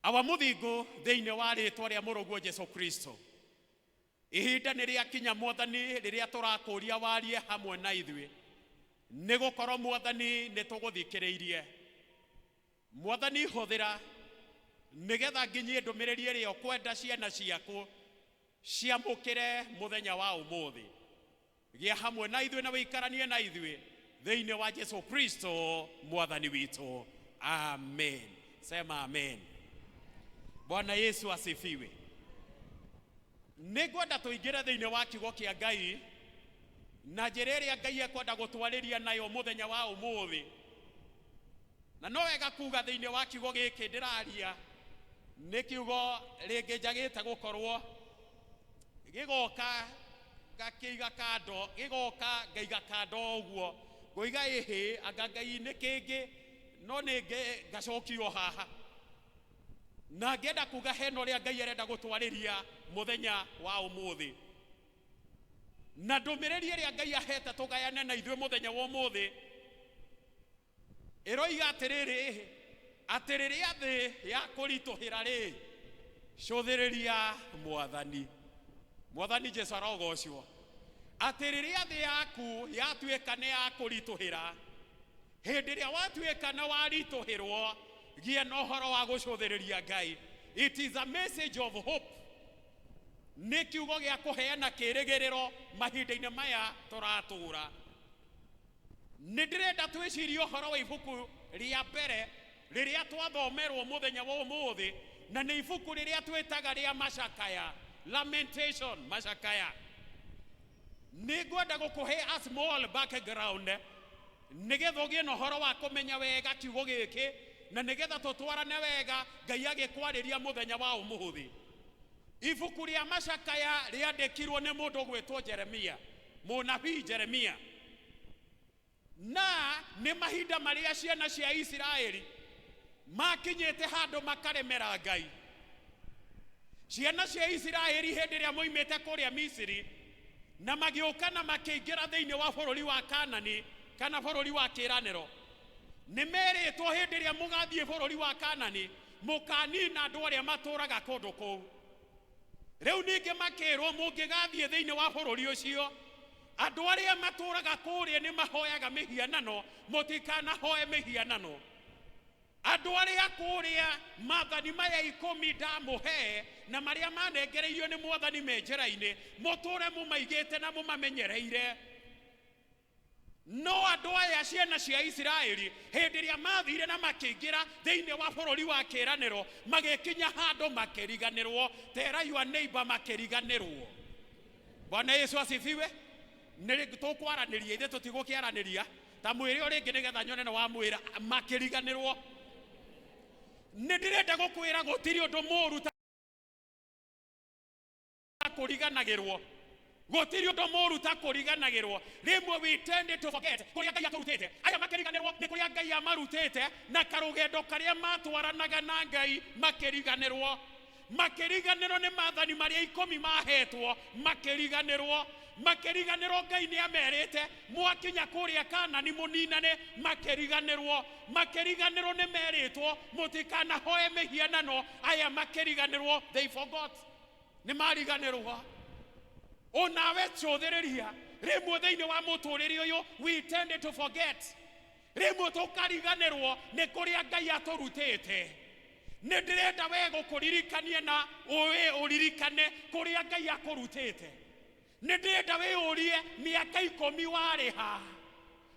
Awa mũthingu thĩinĩ wa rĩtwa rĩa mũrũguo Jesu Kristo, ihinda nĩ rĩakinya, Mwathani, rĩrĩa tũrakũria warie hamwe na ithuĩ, nĩ gũkorwo, Mwathani, nĩ tũgũthikĩrĩirie. Mwathani, hũthĩra nĩgetha nginyie ndũmĩrĩri ĩrĩa ũkwenda ciana ciaku ciamũkĩre mũthenya wa ũmũthĩ. Gĩa hamwe na ithuĩ na wĩikaranie na ithuĩ thĩinĩ wa Jesu Kristo Mwathani witũ, amen. Sema amen. Bwana Yesu asifiwe. Nĩ ngwenda tũingĩre thĩinĩ wa kiugo kĩa Ngai na njĩra ĩrĩa Ngai ekwenda gũtwarĩria nayo mũthenya wa ũmũthĩ. Na no wega kuga thĩinĩ wa kiugo gĩkĩ ndĩraria nĩ kiugo rĩngĩ njagĩte gũkorwo gĩgoka ngakĩiga kando, gĩgoka ngaiga kando ũguo, ngoiga ĩhĩ, anga Ngai nĩ kĩngĩ, no nĩ ngacokio haha na ngĩenda kuga hena ũrĩa Ngai arenda gũtwarĩria mũthenya wa ũmũthĩ. Na ndũmĩrĩri ĩrĩa Ngai ahete tũgayane na ithuĩ mũthenya wa ũmũthĩ ĩroiga atĩrĩrĩ, atĩ rĩrĩa thĩ ya kũritũhĩra rĩ, cũthĩrĩria Mwathani. Mwathani Jesu arogocwo. Atĩ rĩrĩa thĩ yaku yatuĩka nĩ ya kũritũhĩra, hĩndĩ ĩrĩa watuĩka na waritũhĩrwo, gĩa na ũhoro wa gũcũthĩrĩria Ngai. It is a message of hope. Nĩ kiugo gĩa kũheana kĩrĩgĩrĩro mahinda-inĩ maya tũratũra. Nĩ ndĩrenda twĩcirie ũhoro wa ibuku rĩa mbere rĩrĩa twathomerwo mũthenya wa ũmũthĩ, na nĩ ibuku rĩrĩa twĩtaga rĩa Macakaya, Lamentation, Macakaya. Nĩ ngwenda gũkũhe a small background nĩgetha ũgĩe na ũhoro wa kũmenya wega kiugo gĩkĩ, na nĩgetha tũtwarane wega Ngai agĩkwarĩria mũthenya wa ũmũthĩ. Ibuku rĩa Macakaya rĩandĩkirwo nĩ mũndũ ũgwĩtwo Jeremia, mũnabii Jeremia, na nĩ mahinda marĩa ciana cia Isiraeli makinyĩte handũ makaremera Ngai. Ciana cia Isiraeli hĩndĩ ĩrĩa moimĩte kũrĩa Misiri na magĩũka na makĩingĩra thĩinĩ wa bũrũri wa Kanani kana bũrũri wa kĩĩranĩro, nĩ merĩtwo hĩndĩ ĩrĩa mũgathiĩ bũrũri wa Kanani mũkanina andũ arĩa matũũraga kũndũ kũu. Rĩu ningĩ makĩrwo mũngĩgathiĩ thĩinĩ wa bũrũri ũcio, andũ arĩa matũũraga kũrĩa nĩ mahoyaga mĩhianano, mũtikanahoe mĩhianano. Andũ arĩa kũrĩa maathani maya 10 ndamũhe na marĩa manengereirio nĩ Mwathani me njĩra-inĩ, mũtũũre mũmaigĩte na mũmamenyereire. No andũ aya, ciana cia Isiraeli, hĩndĩ ĩrĩa mathire na makĩingĩra thĩinĩ wa bũrũri wa kĩĩranĩro, magĩkinya handũ makĩriganĩrwo. Tera your neighbor, makĩriganĩrwo. Bwana Yesu asifiwe. Nĩ tũkwaranĩria, ithuĩ tũtigũkĩaranĩria. Ta mwĩre o rĩngĩ nĩgetha nyone nĩ wamwĩra makĩriganĩrwo. Nĩ ndĩrenda gũkwĩra gũtirĩ ũndũ mũũru ta kũriganagĩrwo. Gũtirĩ ũndũ mũũru ta kũriganagĩrwo. Rĩmwe we tend to forget kũrĩa Ngai atũrutĩte. Aya makĩriganĩrwo nĩ kũrĩa Ngai amarutĩte na karũgendo karĩa matwaranaga na Ngai. Makĩriganĩrwo, makĩriganĩrwo nĩ maathani marĩa 10 mahetwo. Makĩriganĩrwo, makĩriganĩrwo Ngai nĩ amerite mwakinya kũrĩa Kanani mũninane. Makĩriganĩrwo, makĩriganĩrwo nĩ merĩtwo mũtikanahoe mĩhianano. Aya makĩriganĩrwo, they forgot, nĩ mariganĩrwo. Onawe cũthĩrĩria, rĩmwe thĩinĩ wa mũtũrĩre ũyũ we tend to forget. Rĩmwe tũkariganĩrwo nĩ kũrĩa Ngai atũrutĩte. Nĩ ndĩrenda we gũkũririkania na ũĩ ũririkane kũrĩa Ngai akũrutĩte. Nĩ ndĩrenda wĩyũrie, mĩaka 10 warĩ ha?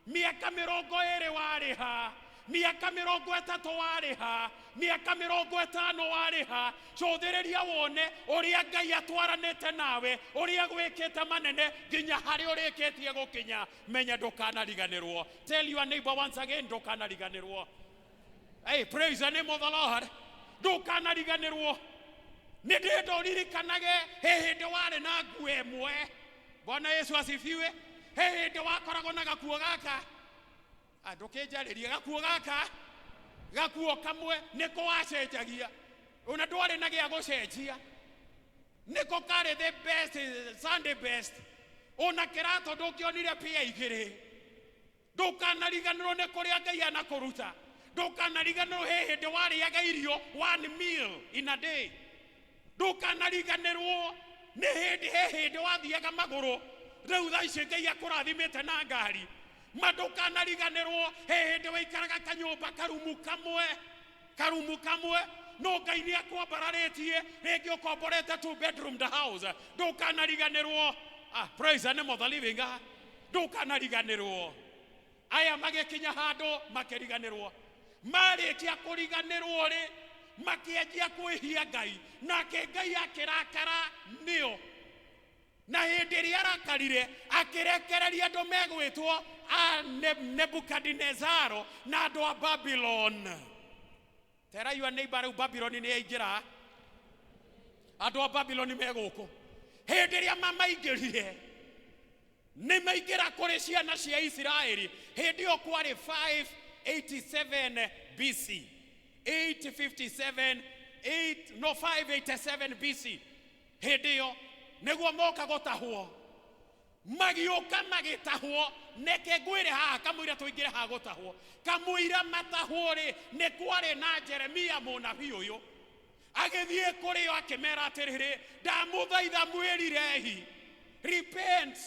Mĩaka 20 warĩ ha? Mĩaka 30 warĩ ha? Mĩaka 50 warĩ ha? Cũthĩrĩria wone ũrĩa Ngai atwaranĩte nawe, ũrĩa gwĩkĩte manene nginya harĩa ũrĩkĩtie gũkinya. Menya ndũkanariganĩrwo. Tell your neighbor once again, ndũkanariganĩrwo. Hey, praise the name of the Lord. Ndũkanariganĩrwo. Nĩ ndĩrenda ũririkanage he hĩndĩ warĩ na nguo ĩmwe. Bwana Yesu asifiwe. He hĩndĩ wakoragwo na gakuo gaka. Ah, ndũkĩnjarĩrie gakuo gaka, gakuo kamwe nĩko wacenjagia, ona ndwarĩ na gĩa gũcenjia, nĩko karĩ the best, Sunday best. Ona kĩratũ ndũngĩonire pĩa igĩrĩ. Ndũkanariganĩrwo nĩ kũrĩa Ngai anakũruta. Ndũkanariganĩrwo he hĩndĩ warĩaga irio one meal in a day. Ndũkanariganĩrwo nĩ hĩndĩ he hĩndĩ wathiaga magũrũ, rĩu thaa ici Ngai akũrathimĩte na ngari. Ma ndũkanariganĩrwo he hĩndĩ waikaraga kanyũmba karumu kamwe, karumu kamwe, no Ngai nĩ akwambararĩtie, rĩngĩ ũkomborete two bedroom the house. Ndũkanariganĩrwo. Ah, praise the name of the living God. Ndũkanariganĩrwo. Aya magĩkinya handũ makĩriganĩrwo. Marĩkia kũriganĩrwo rĩ, makĩanjia kwĩhia Ngai, nake Ngai akĩrakara nĩo. Na hĩndĩ ĩrĩa arakarire, akĩrekereria andũ megwĩtwo a Nebukadinezaro na andũ a Babylon. Tera your neighbor, rĩu Babylon nĩ yaingĩra. Andũ a Babylon me gũkũ. Hĩndĩ ĩrĩa mamaingĩrire, nĩ maingĩra kũrĩ ciana cia Isiraeli. Hĩndĩ ĩyo kwarĩ 587 BC. 857, 8, no 587 BC. Hĩndĩ ĩyo nĩguo moka gũtahwo, magĩũka magĩtahwo. Neke ngwĩre haha, kamũira tũingĩre haha gũtahwo, kamũira matahwo rĩ, nĩ kwarĩ na Jeremia mũnabii ũyũ agĩthiĩ kũrĩ o akĩmera atĩrĩrĩ, ndamũthaitha mwĩrirehi, repent,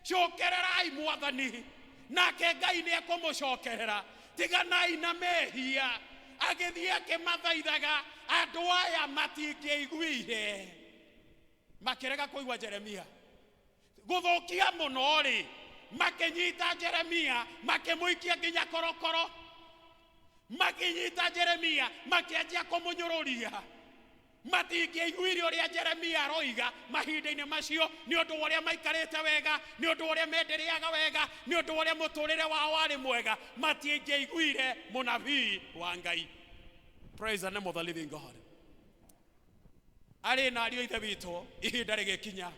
cokererai Mwathani, nake Ngai nĩ ekũmũcokerera, tiganai na mehia. Agĩthiĩ akĩmathaithaga, andũ aya matingĩaiguire, makĩrega kũigua Jeremia. Gũthũkia mũno rĩ, makĩnyita Jeremia makĩmũikia nginya korokoro. Makĩnyita Jeremia makĩanjia kũmũnyũrũria. Matingĩaiguire ũrĩa Jeremia aroiga mahinda-inĩ macio, nĩ ũndũ wa ũrĩa maikarĩte wega, nĩ ũndũ wa ũrĩa mendereaga wega, nĩ ũndũ wa ũrĩa mũtũrĩre wao warĩ mwega. Matingĩaiguire mũnabii wa Ngai. Praise the name of the living God. Arĩ na ariũ ithe witũ, ihinda rĩgĩkinya,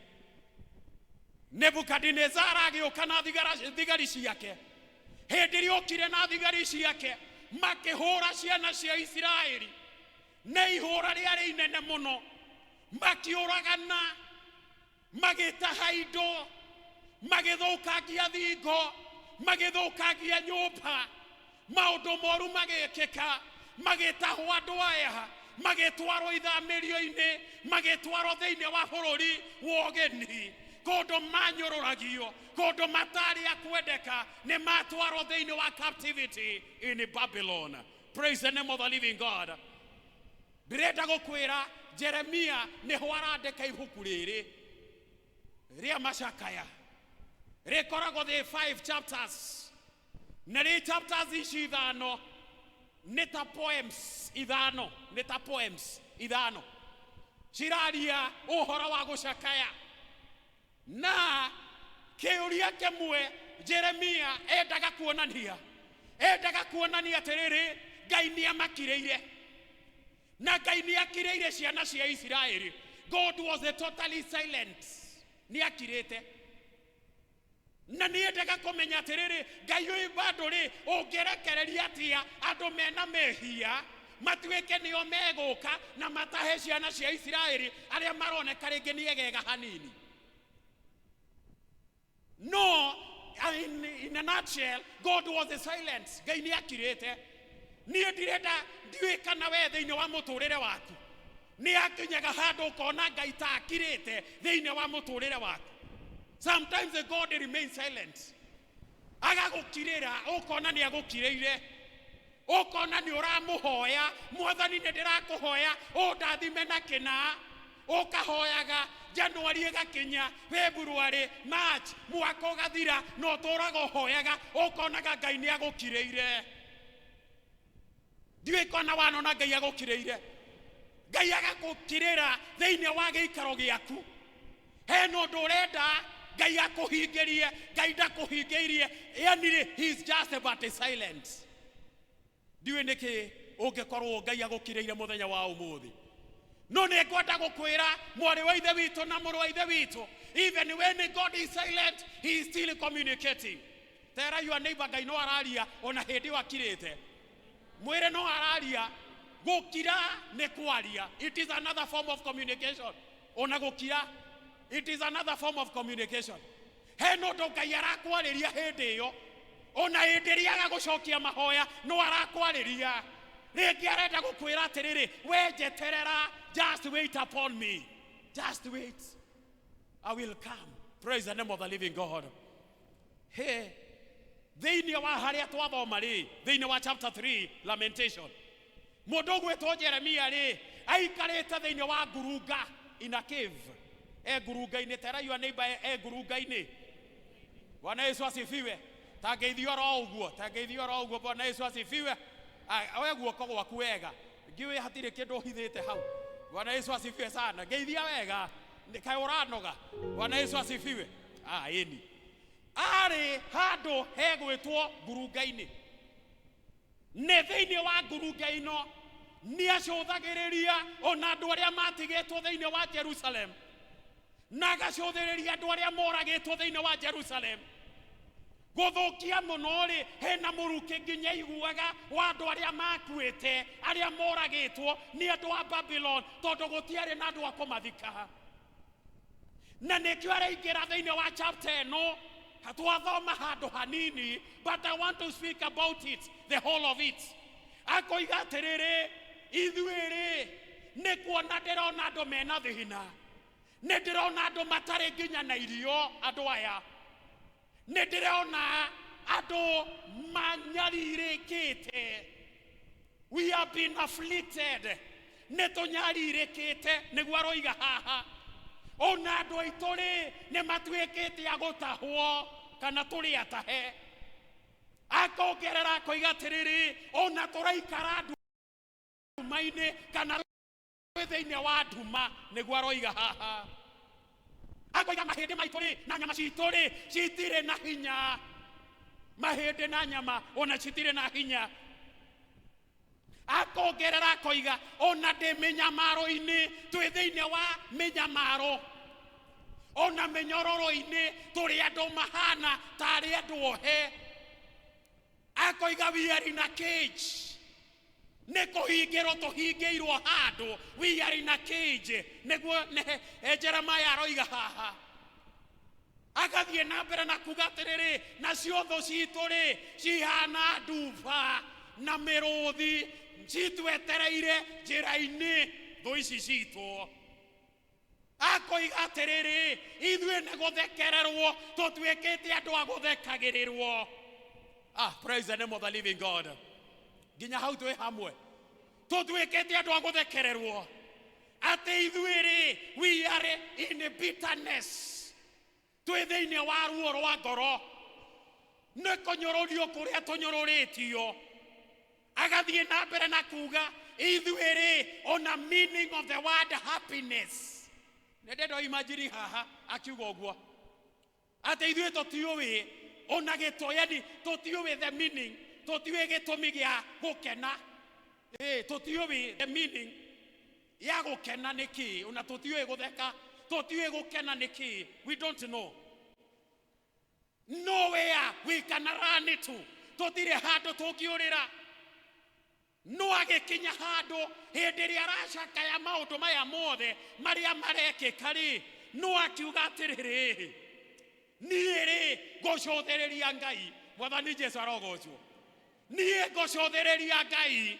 Nebukadinezara agĩũka na thigari ciake. Hĩndĩ ĩrĩa okire na thigari ciake, makĩhũra ciana cia Isiraeli na ihũra rĩarĩ inene mũno, makĩũragana, magĩtaha indo, magĩthũkangia thingo, magĩthũkangia nyũmba, maũndũ moru magĩkĩka, magĩtahwo andũ aya, magĩtwarwo ithamĩrio-inĩ, magĩtwarwo thĩinĩ wa bũrũri wa ũgeni, kũndũ manyũrũragio, kũndũ matarĩ a kwendeka, nĩ matwarwo thĩinĩ wa captivity in Babylon. Praise the name of the living God. Ndĩrenda gũkwĩra Jeremia nĩho arandĩka ibuku rĩrĩ rĩa macakaya, rĩkoragwo thĩ 5 chapters, na rĩ chapters ici ithano nĩ ta poems ithano, nĩ ta poems ithano ciraria ũhoro wa gũcakaya. Na kĩũria kĩmwe Jeremia endaga kuonania, endaga kuonania atĩrĩrĩ, Ngai nĩ amakirĩire, na Ngai nĩ akirĩire ciana cia Isiraeli. God was a totally silent, nĩ akirĩte. Na nĩ endaga kũmenya atĩrĩrĩ, Ngai ũyũ bado rĩ, ũngĩrekereria atĩa andũ mena mehia matuĩke nĩo megũka na matahe ciana cia Isiraeli arĩa maroneka rĩngĩ nĩ egega hanini. No in a nutshell, God was silent. Ngai nĩ akirĩte. Niĩ ndirenda ndiũĩ kana we thĩinĩ wa mũtũrĩre waku nĩ akinyaga handũ ũkona Ngai ta akirĩte thĩinĩ wa mũtũrĩre waku. Sometimes God remains silent, agagũkirĩra, ũkona nĩ agũkirĩire, ũkona nĩ ũramũhoya, Mwathani nĩ ndĩrakũhoya ũndathime na kĩna, ũkahoyaga January ĩgakinya, February, March, mwaka ũgathira, na ũtũraga ũhoyaga, ũkonaga Ngai nĩ agũkirĩire. Ndiũĩ kana wanona Ngai agũkirĩire. Ngai agagũkirĩra thĩinĩ wa gĩikaro gĩaku. Hena ũndũ ũrenda Ngai akũhingĩrie, Ngai ndakũhingĩirie, yani rĩ, he is just but silent. Ndiũĩ nĩkĩ ũngĩkorwo Ngai agũkirĩire mũthenya wa ũmũthĩ. No nĩ ngwenda gũkwĩra mwarĩ wa ithe witũ na mũrũ wa ithe witũ, even when God is silent, he is still communicating. Tera your neighbor, Ngai no araria ona hĩndĩ ĩyo akirĩte. Mwĩre no araria. Gũkira nĩ kwaria. It is another form of communication. Ona gũkira, it is another form of communication. Hena ũndũ Ngai arakwarĩria hĩndĩ ĩyo. Ona hĩndĩ ĩrĩa aga gũcokia mahoya no arakwarĩria. Rĩngĩ arenda gũkwĩra atĩrĩrĩ, we njeterera, just wait upon me, just wait, I will come. Praise the name of the living God. Hey, thĩinĩ wa harĩa twathoma rĩ, thĩinĩ wa chapter 3 Lamentation, mũndũ ũgwĩtwo Jeremia rĩ, aikarĩte thĩinĩ wa ngurunga, in a cave, e ngurunga-inĩ. Tera your neighbor, e ngurunga-inĩ. Bwana Yesu asifiwe. Tangeithio oro ũguo, tangeithio oro ũguo. Bwana Yesu asifiwe. Oya guoko gwaku wega, ngiũĩ hatirĩ kĩndũ ũhithĩte hau. Bwana Yesu asifiwe sana. Ngeithia wega. Kaĩ ũranoga? Bwana Yesu asifiwe. Ah, ĩni arĩ handũ hegwĩtwo ngurunga-inĩ. Nĩ thĩinĩ wa ngurunga ĩno nĩ acũthagĩrĩria ona andũ arĩa matigĩtwo thĩinĩ wa Jerusalem, na agacũthĩrĩria andũ arĩa moragĩtwo thĩinĩ wa Jerusalem. Gũthũkia mũno rĩ, hena mũrukĩ nginya iguaga wa andũ arĩa makuĩte, arĩa moragĩtwo nĩ andũ a Babylon, tondũ gũtiarĩ na andũ a kũmathika. Na nĩkĩo araingĩra thĩinĩ wa chapter ĩno. Twathoma handũ hanini, but I want to speak about it, the whole of it. Akoiga atĩrĩrĩ, ithuĩ rĩ, nĩ kuona ndĩrona andũ mena thĩna, nĩ ndĩrona andũ matarĩ nginya na irio, andũ aya nĩ ndĩrona andũ manyarirĩkĩte. We have been afflicted, nĩ tũnyarirĩkĩte, nĩguo aroiga haha. Ona andũ aitũ rĩ, nĩ matuĩkĩte a gũtahwo kana tũrĩ atahe. Akongerera akoiga atĩrĩrĩ, ona tũraikara nduma-inĩ kana twĩ thĩinĩ wa nduma, nĩguo aroiga haha. Akoiga mahĩndĩ maitũ rĩ na nyama citũ rĩ citirĩ na hinya, mahĩndĩ na nyama ona citirĩ na hinya. Akongerera akoiga ona ndĩ mĩnyamaro-inĩ, twĩ thĩinĩ wa mĩnyamaro, ona mĩnyororo-inĩ, tũrĩ andũ mahana tarĩ andũ ohe. Akoiga we are in a cage, nĩ kũhingĩrwo tũhingĩirwo handũ, we are in a cage, nĩguo Jeremiah aroiga haha. Agathiĩ na mbere na kuga atĩrĩrĩ, nacio thũ citũ rĩ cihana nduba na mĩrũthi, citwetereire njĩra-inĩ, thũ ici citũ. Akoiga atĩrĩrĩ, ithuĩ nĩ gũthekererwo tũtuĩkĩte andũ a gũthekagĩrĩrwo. Ah, praise the name of the living God. Nginya hau twĩ hamwe, tũtuĩkĩte andũ a gũthekererwo, atĩ ithuĩ rĩ, we are in bitterness, twĩ thĩinĩ wa ruo rwa ngoro nĩ kũnyũrũrio kũrĩa tũnyũrũrĩtio. Agathiĩ na mbere na kuga ithuĩ rĩ, ona meaning of the word happiness, nĩ ndĩndo imagine haha akiuga ũguo atĩ ithuĩ tũtiũĩ ona gĩtũ, yani tũtiũĩ the meaning, tũtiũĩ gĩtũmi gĩa gũkena. Ĩ tũtiũĩ the meaning ya gũkena nĩ kĩ, ona tũtiũĩ gũtheka, tũtiũĩ gũkena nĩ kĩ. We don't know nowhere we can run to, tũtirĩ handũ tũngĩũrĩra. No agĩkinya handũ hĩndĩ ĩrĩa aracakaya maũndũ maya mothe marĩa marekĩka rĩ, no akiuga atĩrĩrĩ, niĩ rĩ ngũcũthĩrĩria Ngai. Mwathani Jesu arogocwo. Niĩ ngũcũthĩrĩria Ngai.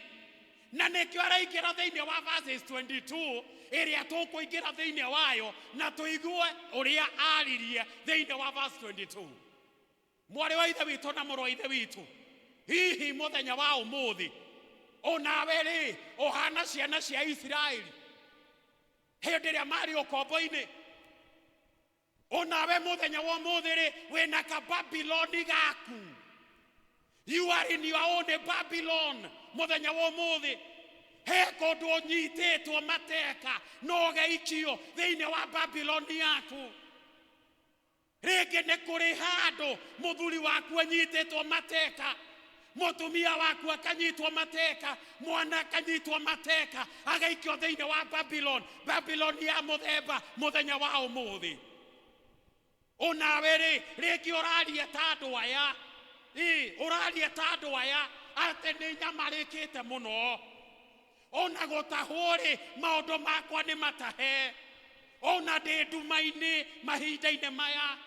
Na nĩkĩo araingĩra thĩinĩ wa verses 22 ĩrĩa tũkũingĩra thĩinĩ wayo na tũigue ũrĩa aririe thĩinĩ wa verse 22. Mwarĩ wa ithe witũ na mũrũ wa ithe witũ, hihi mũthenya wa ũmũthĩ onawe rĩ ũhana ciana cia Isiraeli hĩndĩ ĩrĩa marĩ ũkombo-inĩ? Onawe mũthenya wa ũmũthĩ rĩ wĩna kababiloni gaku? You are in your own Babylon mũthenya wa ũmũthĩ. He kũndũ ũnyitĩtwo mateka no ũgeikio thĩinĩ wa Babiloni yaku. Rĩngĩ nĩ kũrĩ handũ mũthuri waku anyitĩtwo mateka, mũtumia waku akanyitwo mateka, mwana akanyitwo mateka, agaikio thĩinĩ wa Babylon, Babylon ya mũthemba mũthenya wa ũmũthĩ. Onawe rĩ, rĩngĩ ũraria ta andũ aya, ĩ ũraria ta andũ aya atĩ nĩ nyamarĩkĩte mũno, ona gũtahwo rĩ, maũndũ makwa nĩ matahe, ona ndĩ nduma-inĩ mahinda-inĩ maya.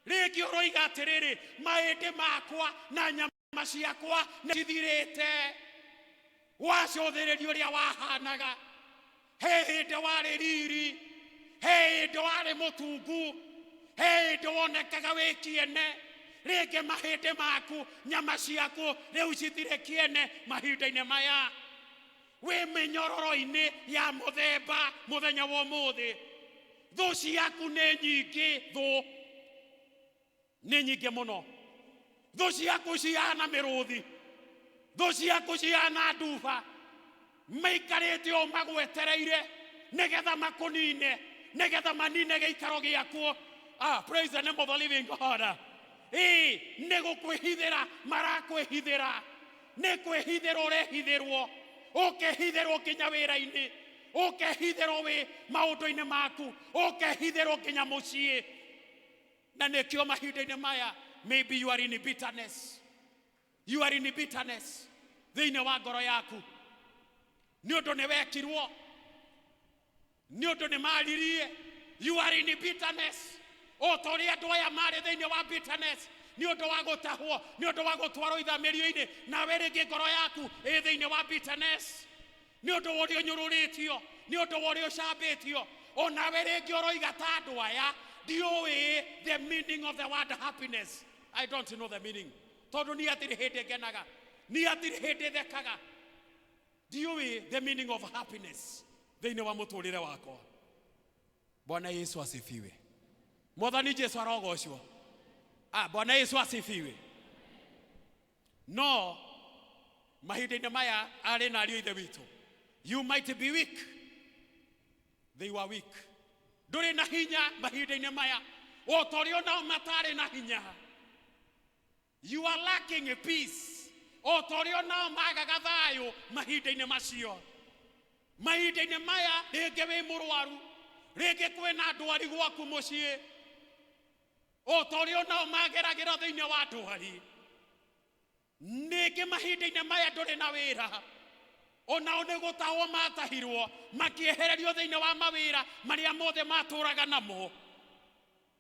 Rĩngĩ ũroiga atĩrĩrĩ, mahĩndĩ makwa na nyama ciakwa nĩ cithirĩte. Wacũthĩrĩria ũrĩa wahanaga, he hĩndĩ warĩ riri, he hĩndĩ warĩ mũtungu, he hĩndĩ wonekaga wĩ kĩene. Rĩngĩ mahĩndĩ maku, nyama ciaku rĩu citirĩ kĩene mahinda-inĩ maya. Wĩ mĩnyororo-inĩ ya mũthemba mũthenya wa ũmũthĩ. Thũ ciaku nĩ nyingĩ, thũ nĩ nyingĩ mũno. Thũ ciaku cihana mĩrũthi, thũ ciaku cihana nduba, maikarĩte o magwetereire nĩgetha makũnine, nĩgetha manine gĩikaro gĩaku. Ah, praise the name of the living God. Ĩĩ, nĩ gũkwĩhithĩra marakwĩhithĩra, nĩ kwĩhithĩrwo ũrehithĩrwo, ũkehithĩrwo nginya wĩra-inĩ, ũkehithĩrwo wĩ maũndũ-inĩ maku, ũkehithĩrwo nginya mũciĩ. Na nĩkĩo mahinda-inĩ maya, maybe you are in bitterness, you are in bitterness thĩinĩ wa ngoro yaku, nĩ ũndũ nĩ wekirwo, nĩ ũndũ nĩ maririe. You are in bitterness o ta ũrĩa andũ aya marĩ thĩinĩ wa bitterness nĩ ũndũ wa gũtahwo, nĩ ũndũ wa gũtwarwo ithamĩrio-inĩ. Nawe rĩngĩ ngoro yaku ĩ thĩinĩ wa bitterness nĩ ũndũ wa ũrĩa ũnyũrũrĩtio, nĩ ũndũ wa ũrĩa ũcambĩtio. Onawe rĩngĩ ũroiga ta andũ aya, ndiũĩ the meaning of the word happiness. I don't know the meaning, tondũ niĩ hatirĩ hĩndĩ ngenaga, niĩ hatirĩ hĩndĩ thekaga. Ndiũĩ the meaning of happiness thĩinĩ wa mũtũrĩre wakwa. Bwana Yesu asifiwe. Mwathani Jesu arogocwo. Ah, Bwana Yesu asifiwe. No mahinda-inĩ maya, arĩ na ariũ ithe witũ, you might be weak, they were weak. Ndũrĩ na hinya mahinda-inĩ maya o ta ũrĩa onao matarĩ na hinya. You are lacking a peace o ta ũrĩa onao magaga thayũ mahinda-inĩ macio. Mahinda-inĩ maya rĩngĩ wĩ mũrwaru, rĩngĩ kwĩna ndwari gwaku mũciĩ o ta ũrĩa onao mageragĩra thĩinĩ wa ndwari. Ningĩ mahinda-inĩ maya ndũrĩ na wĩra, onao nĩ gũtahwo matahirwo makĩehererio thĩinĩ wa mawĩra marĩa mothe matũraga namo.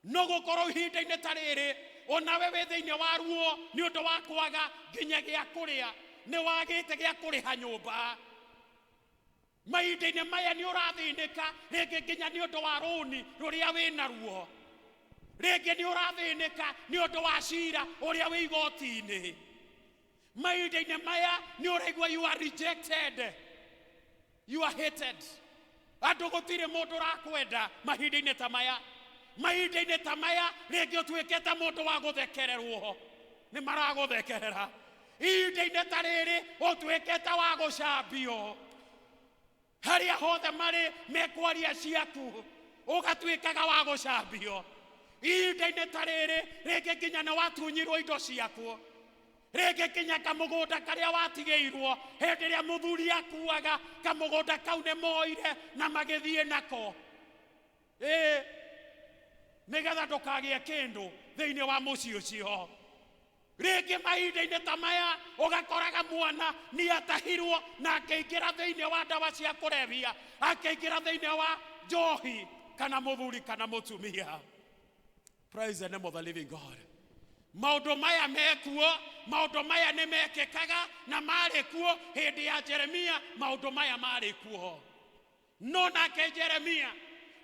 No gũkorwo ihinda-inĩ ta rĩrĩ onawe wĩ thĩinĩ wa ruo nĩ ũndũ wa kwaga nginya gĩa kũrĩa, nĩ wagĩte gĩa kũrĩha nyũmba. Mahinda-inĩ maya nĩ ũrathĩnĩka rĩngĩ nginya nĩ ũndũ wa rũni rũrĩa wĩ naruo, rĩngĩ nĩ ũrathĩnĩka nĩ ũndũ wa cira ũrĩa wĩ igoti-inĩ. Mahinda-inĩ maya nĩ ũraigua you are rejected, you are hated, andũ gũtirĩ mũndũ ũrakwenda mahinda-inĩ ta maya. Mahinda-inĩ ta maya rĩngĩ ũtuĩkĩte mũndũ wa gũthekererwo, nĩ maragũthekerera. Ihinda-inĩ ta rĩrĩ ũtuĩkĩte wa gũcambio, harĩa hothe marĩ mekwaria ciaku, ũgatuĩkaga wa gũcambio. Ihinda-inĩ ta rĩrĩ rĩngĩ nginya nĩ watunyirwo indo ciaku, rĩngĩ nginya kamũgũnda karĩa watigĩirwo hĩndĩ ĩrĩa mũthuri akuaga, kamũgũnda kau nĩ moire na magĩthiĩ nako, ĩĩ, nĩgetha ndũkagĩe kĩndũ thĩinĩ wa mũciĩ ũcio. Rĩngĩ mahinda-inĩ ta maya ũgakoraga mwana nĩ atahirwo na akĩingĩra thĩinĩ wa ndawa cia kũrebia, akĩingĩra thĩinĩ wa njohi, kana mũthuri kana mũtumia. Praise the name of the living God. Maũndũ maya mekuo, maũndũ maya nĩ mekĩkaga na marĩ kuo hĩndĩ ya Jeremia. Maũndũ maya marĩ kuo, no nake Jeremia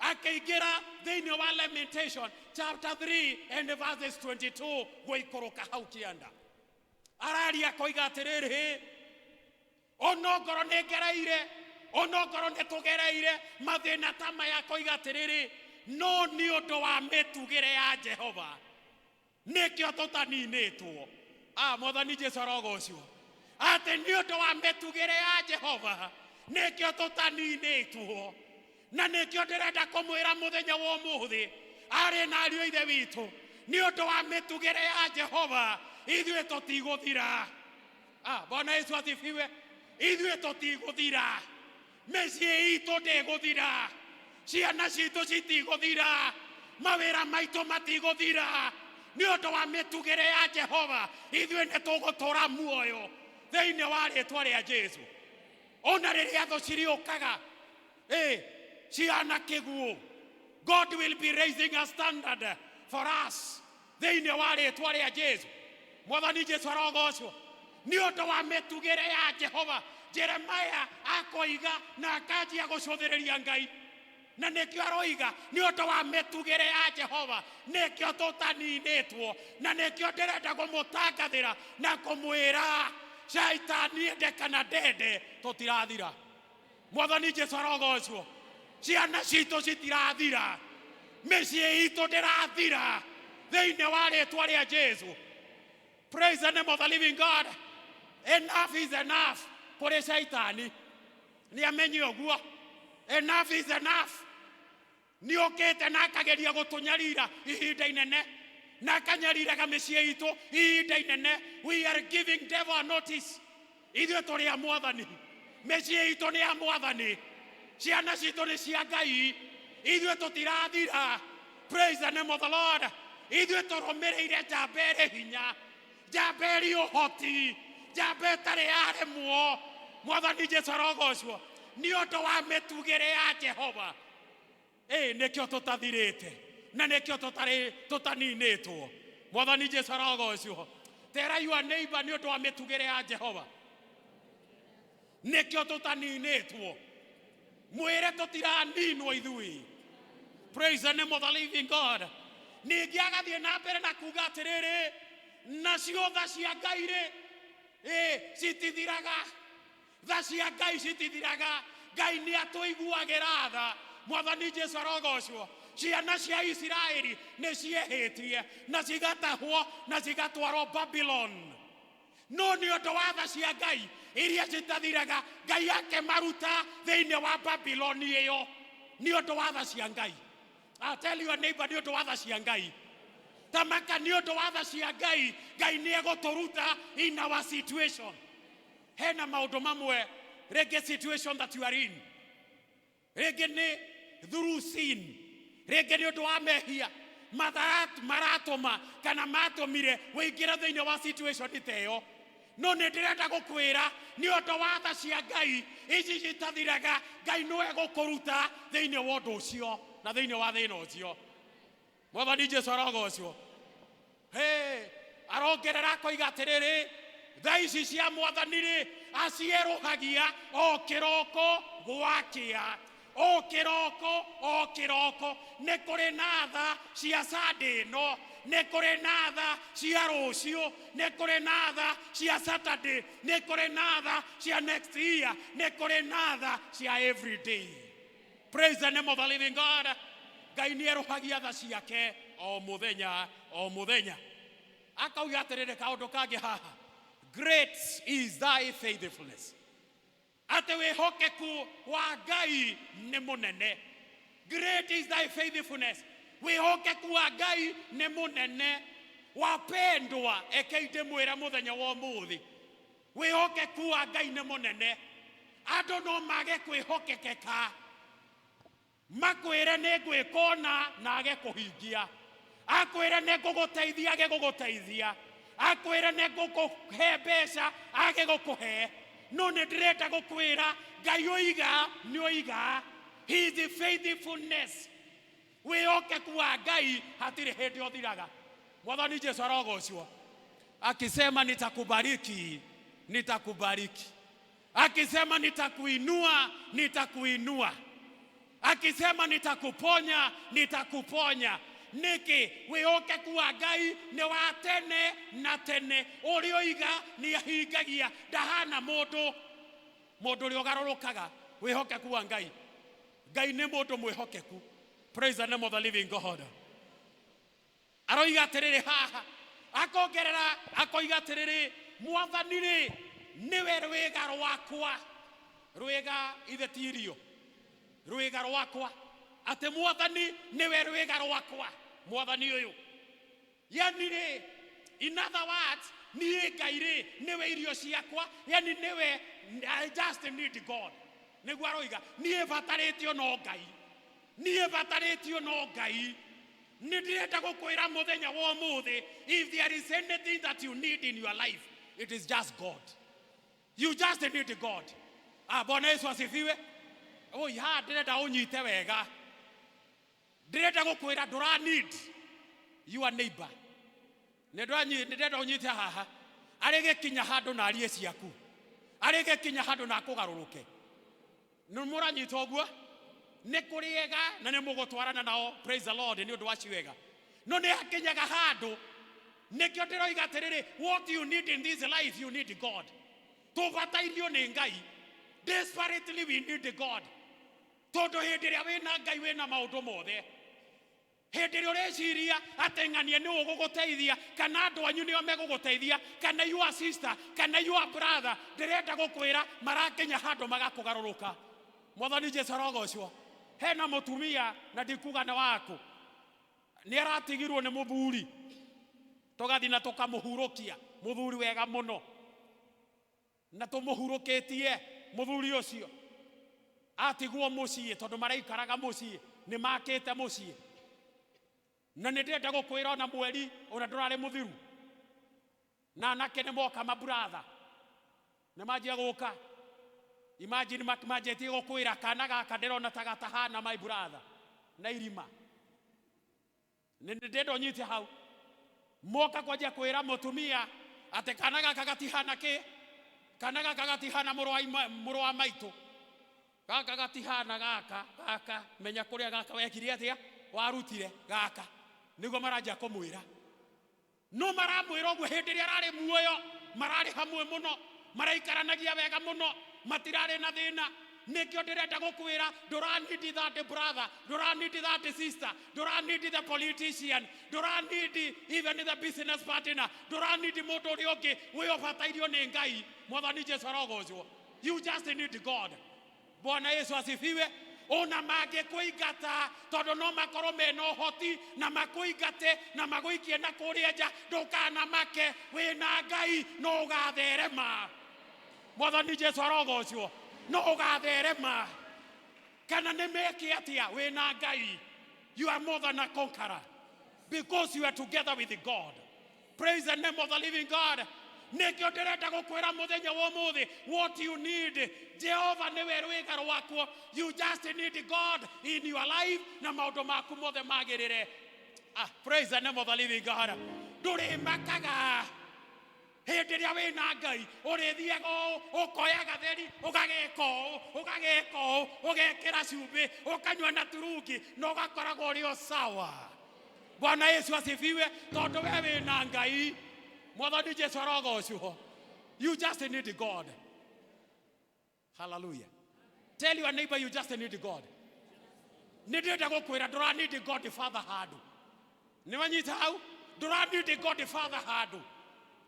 akĩingĩra thĩinĩ wa Lamentation chapter 3 and verses 22 gũikũrũka hau kĩanda, araria akoiga atĩrĩrĩ, onongorwo nĩ ngereire, onongorwo nĩ tũgereire mathĩna ta maya, akoiga atĩrĩrĩ, no nĩ ũndũ wa mĩtugĩre ya Jehova nĩkĩo tũtaninĩtwo. Ah, Mwathani Jesu arogocwo. Atĩ nĩ ũndũ wa mĩtugĩre ya Jehova nĩkĩo tũtaninĩtwo. Na nĩkĩo ndĩrenda kũmwĩra mũthenya wa ũmũthĩ, arĩ na ariũ a ithe witũ, nĩ ũndũ wa mĩtugĩre ya Jehova ithuĩ tũtigũthira. Ah, Bwana Yesu asifiwe. Ithuĩ tũtigũthira, mĩciĩ itũ ndĩgũthira, ciana citũ citigũthira, mawĩra maitũ matigũthira. Nĩ ũndũ wa mĩtugĩre ya Jehova ithuĩ nĩ tũgũtũra muoyo thĩinĩ wa rĩtwa rĩa Jesu. Ona rĩrĩa thũ cirĩũkaga ĩ cihana kĩguũ, God will be raising a standard for us. Thĩinĩ wa rĩtwa rĩa Jesu, Mwathani Jesu arogocwo. Nĩ ũndũ wa mĩtugĩre ya Jehova, Jeremaya akoiga na akanjia gũcũthĩrĩria Ngai, na nĩkĩo aroiga nĩ ũndũ wa mĩtugĩre ya Jehova nĩkĩo tũtaninĩtwo, na nĩkĩo ndĩrenda kũmũtangathĩra na kũmwĩra Shaitani ende kana ndende, tũtirathira. Mwathani Jesu arogocwo. Ciana citũ citirathira, mĩciĩ itũ ndĩrathira thĩinĩ wa rĩtwa rĩa Jesu. Praise the name of the living God. Enough is enough kũrĩ Shaitani, nĩ amenye ũguo. Enough is enough. Nĩ okĩte na akageria gũtũnyarira ihinda inene, na akanyariraga mĩciĩ itũ ihinda inene. We are giving devil a notice. Ithuĩ tũrĩ a Mwathani, mĩciĩ itũ nĩ ya Mwathani, ciana citũ nĩ cia Ngai, ithuĩ tũtirathira. Praise the name of the Lord. Ithuĩ tũrũmĩrĩire njamba ĩrĩ hinya, njamba ĩrĩ ũhoti, njamba ĩtarĩ yaremwo. Mwathani Jesu arogocwo. Nĩ ũndũ wa mĩtugĩre ya Jehova ĩ nĩkĩo tũtathirĩte na nĩkĩo tũtarĩ tũtaninĩtwo. Mwathani Jesu arogocwo. Tera your neighbor, nĩ ũndũ wa mĩtugĩre ya Jehova nĩkĩo tũtaninĩtwo. Mwĩre tũtiraninwo ithuĩ. Praise the name of the living God. Ningĩ agathiĩ na mbere na kuga atĩrĩrĩ, nacio tha cia Ngai rĩ ĩ citithiraga. Tha cia Ngai citithiraga. Ngai nĩ atũiguagĩra tha. Mwathani Jesu arogocwo. Ciana cia Isiraeli nĩ ciehĩtie na cigatahwo na cigatwarwo Babylon, no nĩ ũndũ wa tha cia Ngai iria citathiraga, Ngai akĩmaruta thĩinĩ wa Babiloni ĩyo. Nĩ ũndũ wa tha cia Ngai. I'll tell your neighbor, nĩ ũndũ wa tha cia Ngai. Tamaka, nĩ ũndũ wa tha cia Ngai, Ngai nĩ egũtũruta in our situation. Hena maũndũ mamwe rĩngĩ, situation that you are in, rĩngĩ nĩ through sin, rĩngĩ nĩ ũndũ wa mehia maratũma kana matũmire wĩingĩre thĩinĩ wa situation ta ĩyo, no nĩ ndĩrenda gũkwĩra nĩ ũndũ wa tha cia Ngai ici citathiraga, Ngai nĩwe gũkũruta thĩinĩ wa ũndũ ũcio na thĩinĩ wa thĩna ũcio. Mwathani Jesu arogocwo. Hey, arongerera akoiga atĩrĩrĩ, tha ici cia Mwathani rĩ acierũhagia o kĩroko gwakĩa, o kĩroko, o kĩroko. Nĩ kũrĩ na tha cia Sunday ĩno, nĩ kũrĩ na tha cia rũciũ, nĩ kũrĩ na tha cia Saturday, nĩ kũrĩ na tha cia next year, nĩ kũrĩ na tha cia every day. Praise the name of the living God. Ngai nĩ erũhagia tha ciake o mũthenya, o mũthenya. Akauga atĩrĩrĩ, kaũndũ kangĩ haha, great is thy faithfulness, atĩ wĩhokeku wa Ngai nĩ mũnene. Great is thy faithfulness, wĩhokeku wa Ngai nĩ mũnene. Wapendwa, ekei ndĩmwĩre mũthenya wa ũmũthĩ, wĩhokeku wa Ngai nĩ mũnene. Andũ no mage kwĩhokekeka, makwĩre nĩ ngwĩka ũna na age kũhingia, akwĩre nĩ ngũgũteithia age gũgũteithia, akwĩre nĩ ngũkũhe mbeca age gũkũhe, no nĩ ndĩrenda gũkwĩra Ngai oiga nĩ oiga. His faithfulness, wĩhokeku wa Ngai hatirĩ hĩndĩ ũthiraga. Mwathani Jesu arogocwo. Akisema nitakubariki, nitakubariki. Akisema nitakuinua, nitakuinua. Akisema nitakuponya, nitakuponya. Nĩkĩ? Wĩhokeku wa Ngai nĩ wa tene na tene. Ũrĩa oiga nĩ ahingagia, ndahana mũndũ, mũndũ ũrĩa ũgarũrũkaga. Wĩhokeku wa Ngai, Ngai nĩ mũndũ mwĩhokeku. Praise the name of the living God. Aroiga atĩrĩrĩ haha, akongerera akoiga atĩrĩrĩ, Mwathani rĩ nĩwe rwĩga rwakwa. Rwĩga ithe ti irio, rwĩga rwakwa, atĩ Mwathani nĩwe rwĩga rwakwa. Mwathani ũyũ, yani rĩ, in other words, niĩ Ngai rĩ nĩwe irio ciakwa, yani nĩwe. I just need God. Nĩguo aroiga, niĩ batarĩtio no Ngai, niĩ batarĩtio no Ngai. Nĩ ndĩrenda gũkwĩra mũthenya wa ũmũthĩ, if there is anything that you need in your life, it is just God. You just need God. Ah, Bwana Yesu asifiwe. Oi, haha ndĩrenda ũnyite wega. Ndĩrenda gũkwĩra ndũra need your neighbor. Nĩ ndĩrenda ũnyite haha. Arĩ gĩkinya handũ na arie ciaku. Arĩ gĩkinya handũ na akũgarũrũke. Nĩ mũranyita ũguo? Nĩ kũrĩ ega na nĩ mũgũtwarana nao, praise the Lord, nĩ ũndũ wa acio ega. No nĩ hakinyaga handũ, nĩkĩo ndĩroiga atĩrĩrĩ, what you need in this life, you need God. Tũbatairio nĩ Ngai. Desperately we need God. Tondũ hĩndĩ ĩrĩa wĩna Ngai wĩna maũndũ mothe. Hĩndĩ ĩrĩa ũreciria atĩ ng'ania nĩ ũgũgũteithia, kana andũ anyu nĩo megũgũteithia, kana your sister, kana your brother, ndĩrenda gũkwĩra marakinya handũ magakũgarũrũka. Mwathani Jesu arogocwo. Hena mũtumia na ndikuga nĩ waku, nĩ aratigirwo nĩ mũthuri, tũgathiĩ na tũkamũhurũkia, mũthuri wega mũno, na tũmũhurũkĩtie mũthuri ũcio atigwo mũciĩ, tondũ maraikaraga mũciĩ, nĩ makĩte mũciĩ. Na nĩ ndĩrenda gũkwĩra ona mweri ona ndũrarĩ mũthiru, na anake nĩ moka maburatha nĩ manjia gũka. Imagine manjĩtie gũkwĩra kana gaka ndĩrona ta gatahana my brother na irima. Nĩ ndĩrenda ũnyite hau. Moka kwanjia kwĩra mũtumia atĩ kana gaka gatihana kĩ, kana gaka gatihana mũrũ wa maitũ, gaka gatihana gaka, gaka menya kũrĩa gaka wekire atĩa, warutire gaka. Nĩguo maranjia kũmwĩra. No maramwĩra ũguo hĩndĩ ĩrĩa ararĩ muoyo, mararĩ hamwe mũno, maraikaranagia wega mũno, matirarĩ na thĩna. Nĩkĩo ndĩrenda gũkwĩra, ndũranidi that brother, ndũranidi that sister, ndũranidi the politician, ndũranidi even the business partner, ndũranidi mũndũ ũrĩa ũngĩ wĩ ũbatairio nĩ Ngai. Mwathani Jesu arogocwo. You just need God. Bwana Yesu asifiwe. Ona mangĩkũingata, tondũ no makorwo mena ũhoti na makũingate na magũikie na kũrĩa nja, ndũkanamake, wĩna Ngai no ũgatherema. Mwathani Jesu arogocwo. No ũgatherema. Kana nĩ meke atĩa, wĩna Ngai. You are more than a conqueror because you are together with God. Praise the name of the living God. Nĩkĩo ndĩrenda gũkwĩra mũthenya wa ũmũthĩ, what you need, Jehova nĩwe rwĩga rwakuo. You just need God in your life na maũndũ maku mothe magĩrĩre. Praise the name of the living God. Ndũrĩmakaga hĩndĩ ĩrĩa wĩna Ngai, ũrĩthiaga ũũ, ũkoya gatheri, ũgageka ũũ, ũgageka ũũ, ũgekĩra cumbĩ, ũkanyua na turungi, na ũgakoragwo ũrĩ o sawa. Bwana Yesu asifiwe. Tondũ we wĩna Ngai. Mwathani Jesu arogocwo. You just need God. Hallelujah. Tell your neighbor you just need God. Nĩ ndĩrenda gũkwĩra ndũra need God Father handũ. Nĩ wanyita hau? Ndũra need God Father handũ.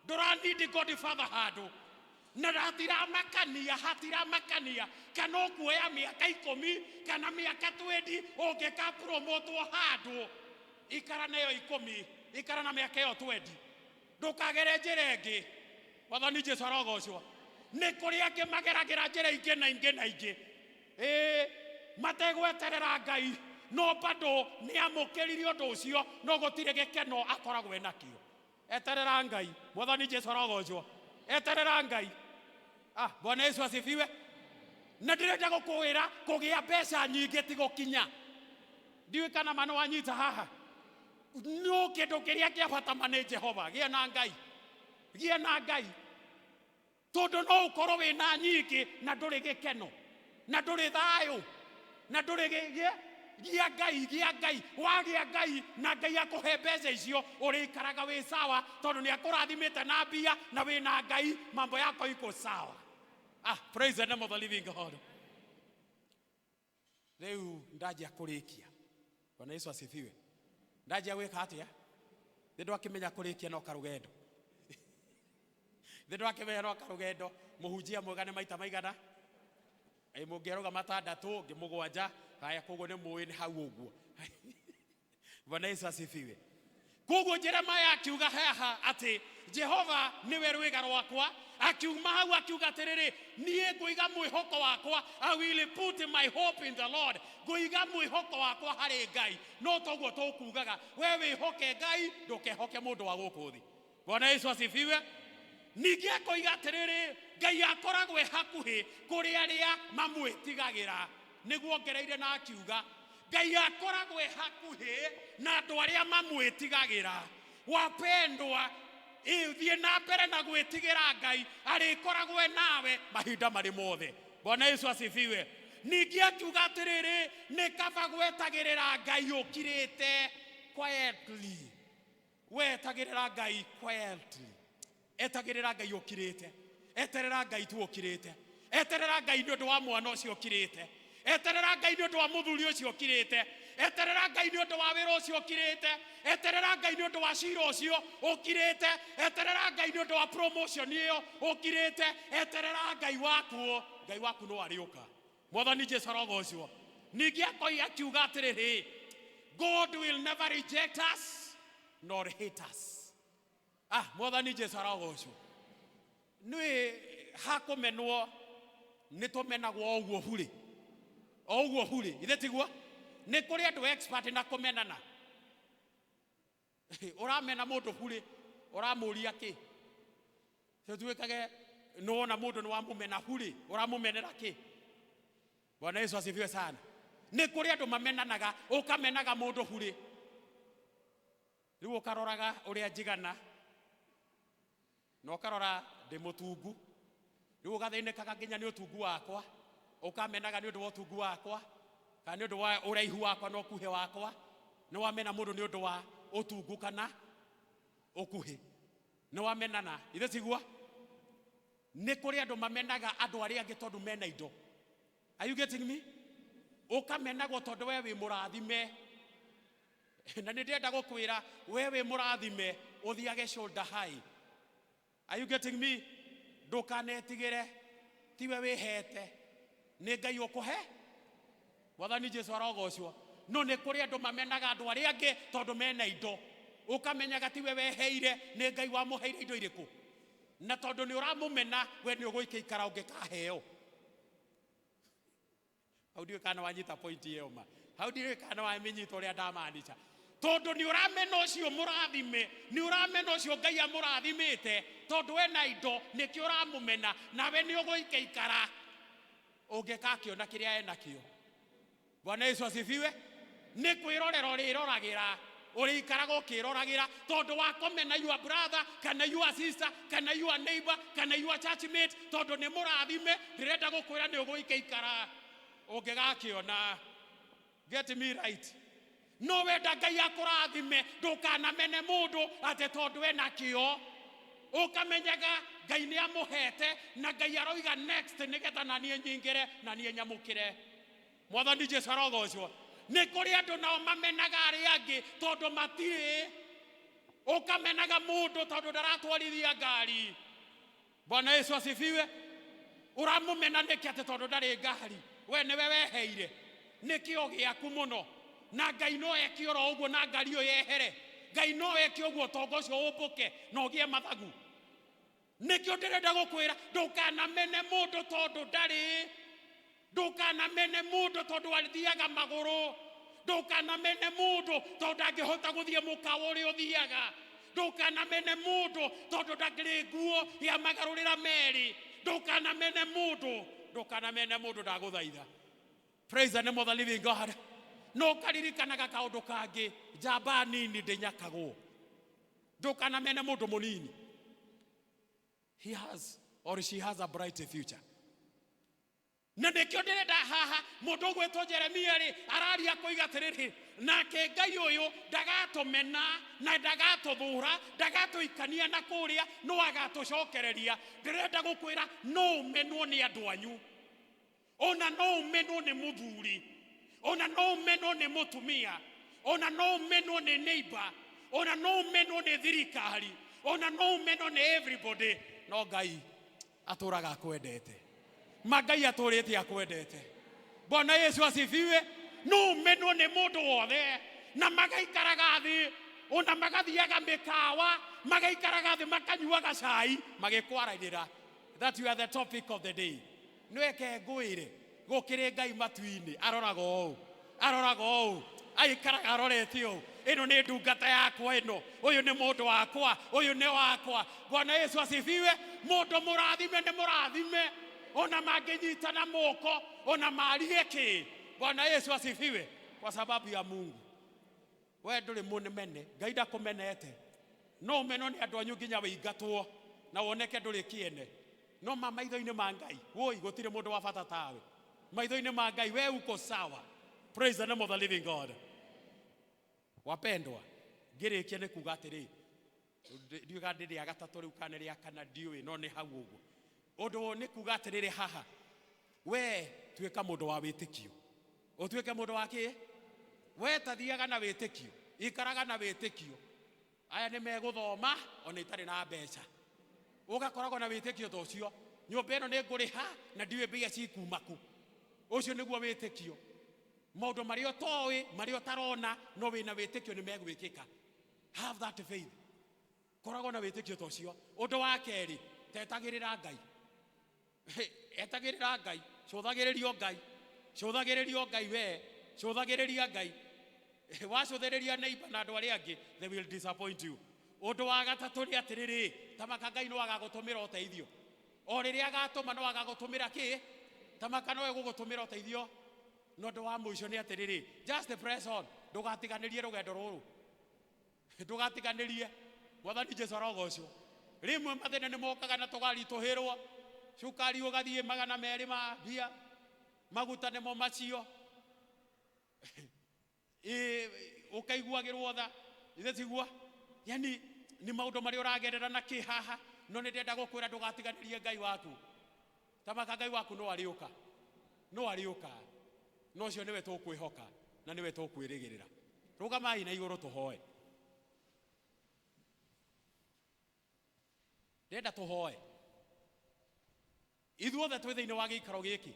Ndũra need God Father handũ. Na hatiramakania, hatiramakania kana ũkuoya mĩaka 10 kana mĩaka 20 ũngĩka promotwo handũ. Ikara nayo 10, ikara na mĩaka ĩyo 20. Ndũkagere njĩra ĩngĩ. Mwathani Jesu arogocwo. Nĩ kũrĩ angĩ mageragĩra njĩra ingĩ na ingĩ na ingĩ. Mategweterera Ngai, no bado nĩ amũkĩrire ũndũ ũcio, no gũtirĩ gĩkeno akoragwo enakĩo. Eterera Ngai. Mwathani Jesu arogocwo. Eterera Ngai. Bwana Yesu asifiwe. Na ndĩrenda gũkwĩra kũgĩa mbeca nyingĩ ti gũkinya. Ndiũĩ kana ma nĩ wanyita haha. No kĩndũ kĩrĩa kĩa bata ma nĩ Jehova. Gĩa na Ngai. Gĩa na Ngai. Tondũ no ũkorwo wĩna nyingĩ na ndũrĩ gĩkeno, na ndũrĩ thayũ, na ndũrĩ gĩa Ngai, gĩa Ngai. Wagĩa Ngai na Ngai akũhe mbeca icio, ũrĩikaraga wĩ sawa, tondũ nĩ akũrathimĩte na mbia na wĩna Ngai, mambo yako iko sawa. Praise the name of the living God. Rĩu ndanjia kũrĩkia. Bwana Yesu asifiwe. Ndanjia gwĩka atĩa? Nĩ ndwakĩmenya kũrĩkia no karũgendo. Nĩ ndwakĩmenya no karũgendo. Mũhunjia mwega nĩ maita maigana? Mũngĩarũga matandatũ, ngĩ mũgwanja, haya koguo nĩ mũĩ nĩ hau ũguo. Bwana Yesu asifiwe. Koguo Jeremiah akiuga haha atĩ Jehova nĩwe rwĩga rwakwa. Akiuma hau akiuga atĩrĩrĩ, niĩ ngũiga mwĩhoko wakwa, I will put my hope in the Lord. Ngũiga mwĩhoko wakwa harĩ Ngai. No toguo tũkugaga, we wĩhoke Ngai, ndũkehoke mũndũ wa gũkũ thĩ. Bwana Yesu asifiwe. Ningĩ akoiga atĩrĩrĩ, Ngai akoragwo e hakuhĩ kũrĩ arĩa mamwĩtigagĩra. Nĩguo ongereire na akiuga, Ngai akoragwo e hakuhĩ na andũ arĩa mamwĩtigagĩra. Wapendwa, thiĩ na mbere na gwĩtigĩra Ngai, arĩkoragwo e nawe mahinda marĩ mothe. Bwana Yesu asifiwe. Ningĩ akiuga atĩrĩrĩ, nĩ kaba gwetagĩrĩra Ngai ũkirĩte, quietly. Wetagĩrĩra Ngai quietly, etagĩrĩra Ngai ũkirĩte, eterera Ngai tu ũkirĩte, eterera Ngai nĩ ũndũ wa mwana ũcio ũkirĩte, eterera Ngai nĩ ũndũ wa mũthuri ũcio ũkirĩte, eterera Ngai nĩ ũndũ wa wĩra ũcio ũkirĩte, eterera Ngai nĩ ũndũ wa cira ũcio ũkirĩte, eterera Ngai nĩ ũndũ wa promotion ĩyo ũkirĩte, eterera Ngai waku, Ngai waku no arĩũka. Mwathani Jesu arogocwo. Ningĩ akoi akiuga atĩrĩrĩ, God will never reject us nor hate us. Ah, Mwathani Jesu arogocwo. Nĩ hakũmenwo, nĩ tũmenagwo o ũguo burĩ, o ũguo burĩ, ithe tiguo? Nĩ kũrĩ andũ expert na kũmenana. Ũramena mũndũ burĩ, ũramũria kĩ? Tũtuĩkage nĩwona mũndũ nĩ wamũmena burĩ, ũramũmenera kĩ? Bwana Yesu asifiwe sana. Nĩ kũrĩ andũ mamenanaga, ũkamenaga mũndũ burĩ, rĩu ũkaroraga ũrĩa njigana na ũkarora ndĩ mũtungu, rĩu ũgathĩnĩkaga nginya nĩ ũtungu wakwa, ũkamenaga nĩ ũndũ wa ũtungu wakwa kana nĩ ũndũ wa ũraihu wakwa na ũkuhĩ wakwa. Nĩ wamena mũndũ nĩ ũndũ wa ũtungu kana ũkuhĩ, nĩ wamenana, ithe tiguo? Nĩ kũrĩ andũ mamenaga andũ arĩa angĩ tondũ mena indo. Are you getting me? Ũkamenagwo tondũ we wĩ mũrathime, na nĩ ndĩrenda gũkwĩra we wĩ mũrathime, ũthiage shoulder high. Are you getting me? Ndũkanetigĩre, tiwe wĩhete, nĩ Ngai ũkũhe. Mwathani Jesu arogocwo. No nĩ kũrĩ andũ mamenaga andũ arĩa angĩ tondũ mena indo, ũkamenyaga tiwe weheire, nĩ Ngai wamũheire indo irĩkũ, na tondũ nĩ ũramũmena we nĩ ũgũikaikara ũngĩkaheo. Hau ndiũĩ kana wanyita point ĩyo ma, hau ndiũĩ kana wamĩnyita ũrĩa ndamaanisha. Tondũ nĩ ũramena ũcio mũrathime, nĩ ũramena ũcio Ngai amũrathimĩte tondũ ena indo, nĩkĩo ũramũmena, nawe nĩ ũgũikaikara ũngĩkakĩona kĩrĩa enakĩo. Bwana Yesu asifiwe. Nĩ kwĩrorera ũrĩroragĩra, ũrĩikaraga ũkĩroragĩra tondũ wa kũmena your brother kana your sister kana your neighbor kana your church mate tondũ nĩ mũrathime. Ndĩrenda gũkwĩra nĩ ũgũikaikara ũngĩgakĩona. Get me right? No wenda Ngai akũrathime, ndũkanamene mũndũ atĩ tondũ ena kĩo. Ũkamenyaga Ngai nĩ amũhete na Ngai aroiga next nĩgetha na niĩ nyingĩre na niĩ nyamũkĩre. Mwathani Jesu arogocwo. Nĩ kũrĩ andũ nao mamenaga arĩa angĩ tondũ matirĩ. Ũkamenaga mũndũ tondũ ndaratwarithia ngari. Bwana Yesu asifiwe. Ũramũmena nĩkĩ atĩ tondũ ndarĩ ngari? We nĩwe weheire, nĩ kĩo gĩaku mũno, na Ngai no eke oro ũguo na ngari ĩyo yehere. Ngai no eke ũguo ũtonga ũcio ũmbũke na ũgĩe mathagu. Nĩkĩo ndĩrenda gũkwĩra ndũkanamene mũndũ tondũ ndarĩ, ndũkanamene mũndũ tondũ athiaga magũrũ, ndũkanamene mũndũ tondũ ndangĩhota gũthiĩ mũkawa ũrĩa ũthiaga, ndũkanamene mũndũ tondũ ndakĩrĩ nguo ya magarũrĩra merĩ, ndũkanamene mũndũ, ndũkanamene mũndũ, ndagũthaitha. Praise the name of the living God. No karirikanaga kaũndũ kangĩ, njamba nini ndĩnyakagwo. Ndũkanamene mũndũ mũnini, he has or she has a bright future. Na nĩkĩo ndĩrenda haha mũndũ ũgwĩtwo Jeremia rĩ araria koiga atĩrĩrĩ, nake Ngai ũyũ ndagatũmena na ndagatũthũra, ndagatũikania na kũrĩa, no agatũcokereria. Ndĩrenda gũkwĩra no ũmenwo nĩ andũ anyu, ona no ũmenwo nĩ mũthuri, ona no ũmenwo nĩ mũtumia, ona no ũmenwo nĩ neighbor, ona no ũmenwo nĩ thirikari, ona no ũmenwo nĩ everybody, no Ngai atũraga akwendete. Ma Ngai atũrĩte akwendete. Bwana Yesu asifiwe. No ũmenwo nĩ mũndũ wothe na magaikaraga thĩ, ona magathiaga mĩkawa, magaikaraga thĩ makanyuaga cai magĩkwaragĩra that you are the topic of the day. Nĩweke ngwĩre, gũkĩrĩ Ngai matu-inĩ aroraga ũũ, aroraga ũũ, aikaraga arorete ũũ, ĩno nĩ ndungata yakwa, ĩno ũyũ nĩ mũndũ wakwa, ũyũ nĩ wakwa. Bwana Yesu asifiwe. Mũndũ mũrathime nĩ mũrathime, ona mangĩnyitana moko, ona marie kĩ. Bwana Yesu asifiwe. Kwa sababu ya Mungu, we ndũrĩ mũmene, Ngai ndakũmenete. No ũmenwo nĩ andũ anyu nginya wĩingatwo na woneke ndũrĩ kĩene. No ma maitho-inĩ ma Ngai, woi gũtirĩ mũndũ wa bata tawe. Maitho-inĩ ma Ngai we uko sawa. Praise the name of the living God. Wapendwa, ngĩrĩkia nĩ kuga atĩrĩ, ndiũĩ kana nĩ rĩa gatatũ rĩu kana nĩ rĩa kana ndiũĩ, no nĩ hau ũguo. Ũndũ nĩ kuga atĩrĩrĩ haha, we tuĩka mũndũ wa wĩtĩkio. Ũtuĩke mũndũ wa kĩ? We tathiaga na wĩtĩkio, ikaraga na wĩtĩkio. Aya nĩ megũthoma ona itarĩ na mbeca. Ũgakoragwo na wĩtĩkio ta ũcio. Nyũmba ĩno nĩ ngũrĩha na ndiũĩ mbia cikuma kũ. Ũcio nĩguo wĩtĩkio. Maũndũ marĩa ũtoĩ, marĩa ũtarona, no wĩna wĩtĩkio nĩ megwĩkĩka. Have that faith. Koragwo na wĩtĩkio ta ũcio. Ũndũ wa kerĩ, tetagĩrĩra Ngai. Etagĩrĩra Ngai, cũthagĩrĩrio Ngai, cũthagĩrĩrio Ngai we, cũthagĩrĩria Ngai. Wacũthĩrĩria neighbor na andũ arĩa angĩ, they will disappoint you. Ũndũ wa gatatũ nĩ atĩrĩrĩ, tamaka Ngai no agagũtũmĩra ũteithio. O rĩrĩa agatũma no agagũtũmĩra kĩ? Tamaka no egũgũtũmĩra ũteithio. Na ũndũ wa mũico nĩ atĩrĩrĩ, just press on, ndũgatiganĩrie rũgendo rũrũ. Ndũgatiganĩrie. Mwathani Jesu arogocwo. Rĩmwe mathĩna nĩ mokaga na tũgaritũhĩrwo, cukari ũgathiĩ 200 ma mbia, maguta nĩmo macio. Ũkaiguagĩrwo tha, ithe tiguo? Yani nĩ maũndũ marĩa ũragerera na kĩ haha, no nĩ ndĩrenda gũkwĩra ndũgatiganĩrie Ngai waku. Tamaka Ngai waku no arĩũka, no arĩũka, no ũcio nĩwe tũkwĩhoka na nĩwe tũkwĩrĩgĩrĩra. Rũgamai na igũrũ tũhoe. Ndĩrenda tũhoe. Ithuothe twĩ thĩinĩ wa gĩikaro gĩkĩ,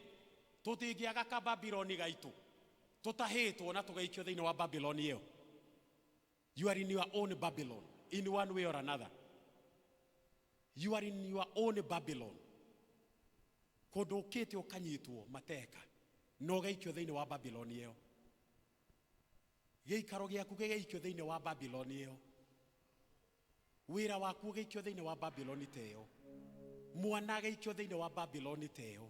tũtingĩaga ka Babiloni gaitũ, tũtahĩtwo na tũgaikio thĩinĩ wa Babiloni ĩyo. You are in your own Babylon, in one way or another. You are in your own Babylon. Kũndũ ũkĩte ũkanyitwo mateka na ũgaikio thĩinĩ wa Babiloni ĩyo. Gĩikaro gĩaku gĩgaikio thĩinĩ wa Babiloni ĩyo. Wĩra waku ũgaikio thĩinĩ wa Babiloni ta ĩyo. Mwana agaikio thĩinĩ wa Babiloni ta ĩyo.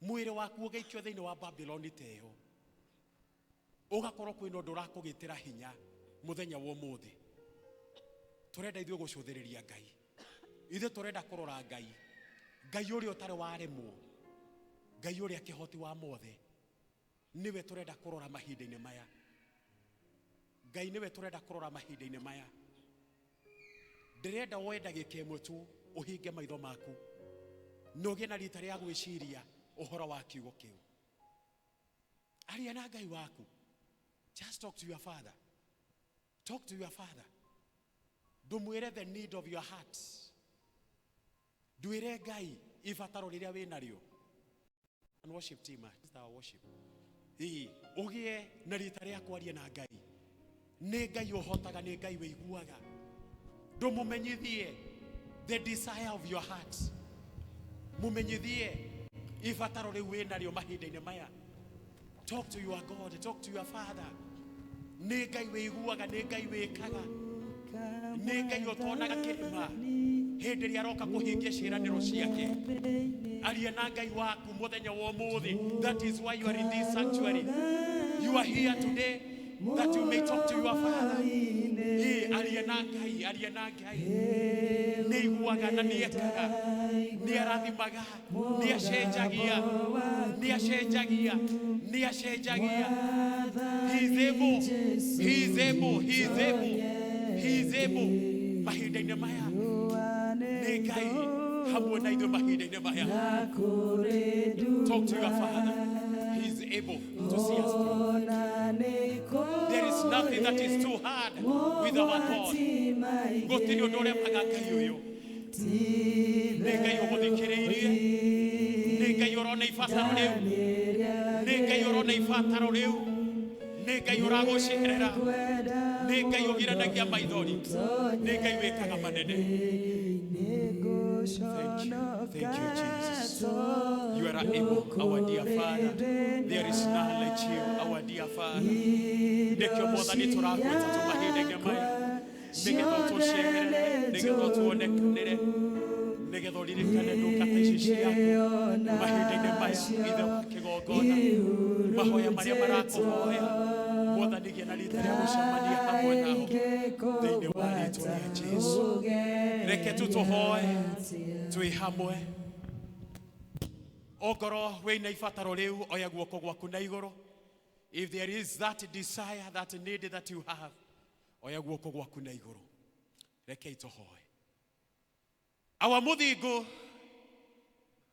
Mwĩrĩ waku ũgaikio thĩinĩ wa Babiloni ta ĩyo. Ũgakorwo kwĩna ũndũ ũrakũgitĩra hinya mũthenya wa ũmũthĩ. Tũrenda ithuĩ gũcũthĩrĩria Ngai. Ithuĩ tũrenda kũrora Ngai. Ngai ũrĩa ũtarĩ waremwo. Ngai ũrĩa kĩhoti wa mothe. Nĩwe tũrenda kũrora mahinda-inĩ maya. Ngai nĩwe tũrenda kũrora mahinda-inĩ maya. Ndĩrenda woe ndagĩka ĩmwe tu ũhinge maitho maku na ũgĩe na rita rĩa gwĩciria ũhoro wa kiugo kĩu. Aria na Ngai waku. Just talk to your father. Talk to your father. Ndũmwĩre the need of your heart. Ndwĩre Ngai ibataro rĩrĩa wĩnarĩo. And worship team, it's our worship. Ũgĩe na rita rĩa kwaria na Ngai. Nĩ Ngai ũhotaga, nĩ Ngai wĩiguaga. Ndũmũmenyithie the desire of your heart. Mũmenyithie ibataro rĩu wĩnarĩo mahinda-inĩ maya. Talk to your God, talk to your Father. Nĩ Ngai wĩiguaga, nĩ Ngai wĩkaga. Nĩ Ngai ũtonaga kĩrĩma hĩndĩ ĩrĩa aroka kũhingia ciĩranĩro ciake. Aria na Ngai waku mũthenya wa ũmũthĩ. That is why you are in this sanctuary. You are here today that you may talk to your Father. Aria na Ngai, aria na Ngai. Nĩ aiguaga na nĩ ekaga, nĩ arathimaga, nĩ acenjagia, nĩ acenjagia, nĩ acenjagia. He is able, he is able, he is able, he is able. Mahinda-inĩ maya nĩ Ngai hamwe na ithuĩ mahinda-inĩ maya. Talk to your Father. He is able to see us through. There is nothing that is too hard with our God. Gũtirĩ ũndũ ũremaga Ngai ũyũ. Nĩ Ngai ũgũthikĩrĩirie. Nĩ Ngai ũrona ibataro rĩu. Nĩ Ngai ũrona ibataro rĩu. Nĩ Ngai ũragũcerera. Nĩ Ngai ũgiranagia maithori. Nĩ Ngai wĩkaga manene. Thank you. Thank you, Jesus. You are able, our dear Father. There is none like you, our dear Father. Nĩkĩo Mwathani tũrakwĩta tu mahinda-inĩ maya, nĩgetha ũtũcerere, nĩgetha ũtuonekanĩre, nĩgetha ũririkane ndungata ici ciaku mahinda-inĩ maya, Ithe wa kĩgongona, mahoya marĩa marakũhoya. Mwathani gĩa na rita rĩa gũcemania hamwe nao thĩinĩ wa rĩtwa rĩa Jesu. Reke tu tũhoe twĩ hamwe. Ongorwo wĩna ibataro rĩu, oya guoko gwaku na igũrũ. If there is that desire, that need that you have, oya guoko gwaku na igũrũ. Rekei tũhoe. Awa mũthingu,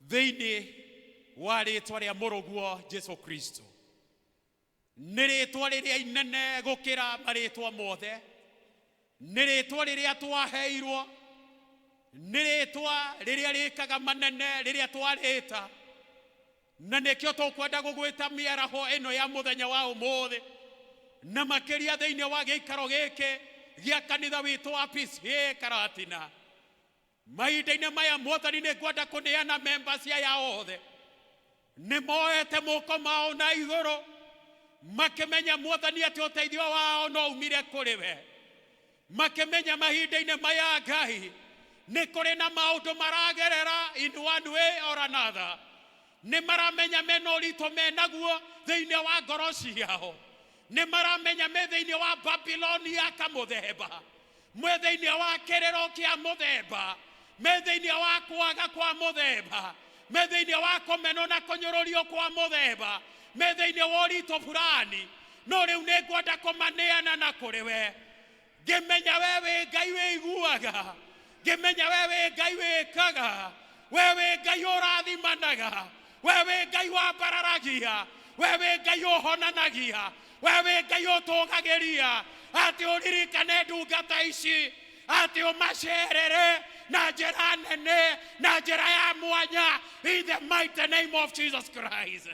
thĩinĩ wa rĩtwa rĩa mũrũguo Jesu Kristo, nĩ rĩtwa rĩrĩa inene gũkĩra marĩtwa mothe, nĩ rĩtwa rĩrĩa twaheirwo, nĩ rĩtwa rĩrĩa rĩkaga manene rĩrĩa twarĩta, na nĩkĩo tũkwenda gũgwĩta mĩaraho ĩno ya mũthenya wa ũmũthĩ, na makĩria thĩinĩ wa gĩikaro gĩkĩ gĩa kanitha witũ wa PCEA Karatina. Mahinda-inĩ maya Mwathani, nĩ ngwenda kũneana members aya othe nĩ moete moko mao na igũrũ, makĩmenya Mwathani atĩ ũteithio wao no umire kũrĩ we, makĩmenya mahinda-inĩ maya Ngai nĩ kũrĩ na maũndũ maragerera in one way or another, nĩ maramenya mena ũritũ menaguo thĩinĩ wa ngoro ciao, nĩ maramenya me thĩinĩ wa Babiloni ya kamũthemba, me thĩinĩ wa kĩrĩro kĩa mũthemba, me thĩinĩ wa kwaga kwa mũthemba, me thĩinĩ wa kũmenwo na kũnyũrũrio kwa mũthemba, me thĩinĩ wa ũritũ fulani. No rĩu nĩ ngwenda kũmaneana na kũrĩ we, ngĩmenya we wĩ Ngai wĩiguaga, ngĩmenya we wĩ Ngai wĩkaga, we wĩ Ngai ũrathimanaga, we wĩ Ngai wambararagia, we wĩ Ngai ũhonanagia, we wĩ Ngai ũtũgagĩria, atĩ ũririkane ndungata ici, atĩ ũmacerere na njĩra nene, na njĩra ya mwanya, in the mighty name of Jesus Christ.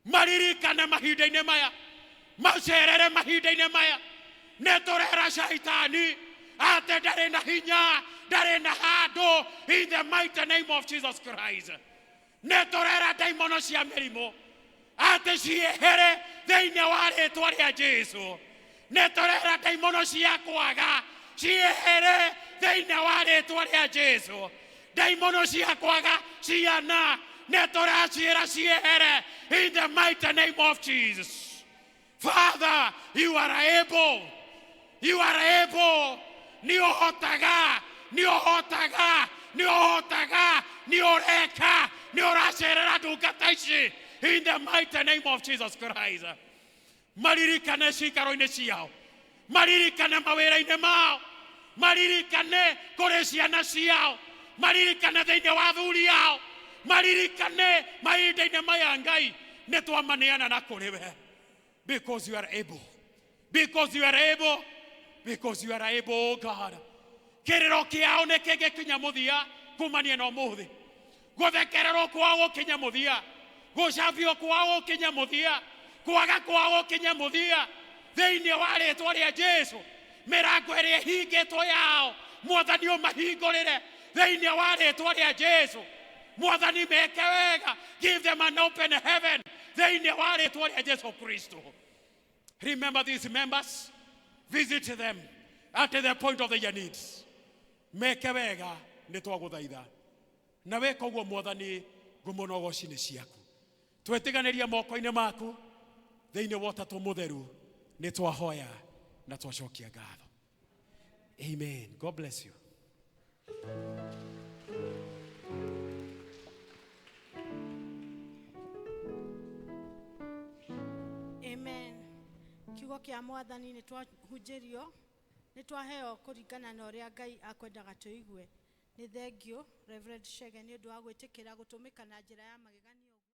Maririkane mahinda-inĩ maya, macerere mahinda-inĩ maya. Nĩ tũrera shaitani atĩ ndarĩ na hinya, ndarĩ na handũ, in the mighty name of Jesus Christ. Nĩ tũrera ndaimono cia mĩrimũ atĩ ciehere thĩinĩ wa rĩtwa rĩa Jesu. Nĩ tũrera ndaimono cia kwaga ciehere thĩinĩ wa rĩtwa rĩa Jesu. Ndaimono cia kwaga ciana nĩ tũraciĩra ciehere in the mighty name of Jesus. Father, you are able. You are able. Nĩ ũhotaga, nĩ ũhotaga, nĩ ũhotaga, nĩ ũreka, nĩ ũracerera ndungata ici in the mighty name of Jesus Christ. Maririkane cikaro-inĩ ciao, maririkane mawĩra-inĩ mao, maririkane kũrĩ ciana ciao, maririkane thĩinĩ wa athuri ao, maririkane mahinda-inĩ maya. Ngai, nĩ twamaneana na kũrĩ we, because you are able, because you are able, because you are able, oh God. Kĩrĩro kĩao nĩ kĩngĩkinya mũthia kumania na ũmũthĩ, gũthekererwo kwao gũkinye mũthia, gũcabio kwao gũkinye mũthia, kwaga kwao gũkinye mũthia thĩinĩ wa rĩtwa rĩa Jesu. Mĩrango ĩrĩa ĩhingĩtwo yao, Mwathani, ũmahingũrĩre thĩinĩ wa rĩtwa rĩa Jesu. Mwathani, meke wega, give them an open heaven thĩinĩ wa rĩtwa rĩa Jesu Kristo. Remember these members, visit them at the point of their needs, meke wega, nĩ twagũthaitha na weka ũguo. Mwathani, ngumo na ũgoci nĩ ciaku. Twetiganĩria moko-inĩ maku thĩinĩ wa Ũtatũ Mũtheru, nĩ twahoya na twacokia ngatho. Amen. God bless you. Amen. Kiugo kĩa Mwathani nĩ twahunjĩrio, nĩ twaheo kũringana na ũrĩa Ngai akwendaga tũigue. Nĩ thengiũ Reverend Shege nĩ ũndũ wa gwĩtĩkĩra gũtũmĩka na njĩra ya magegania.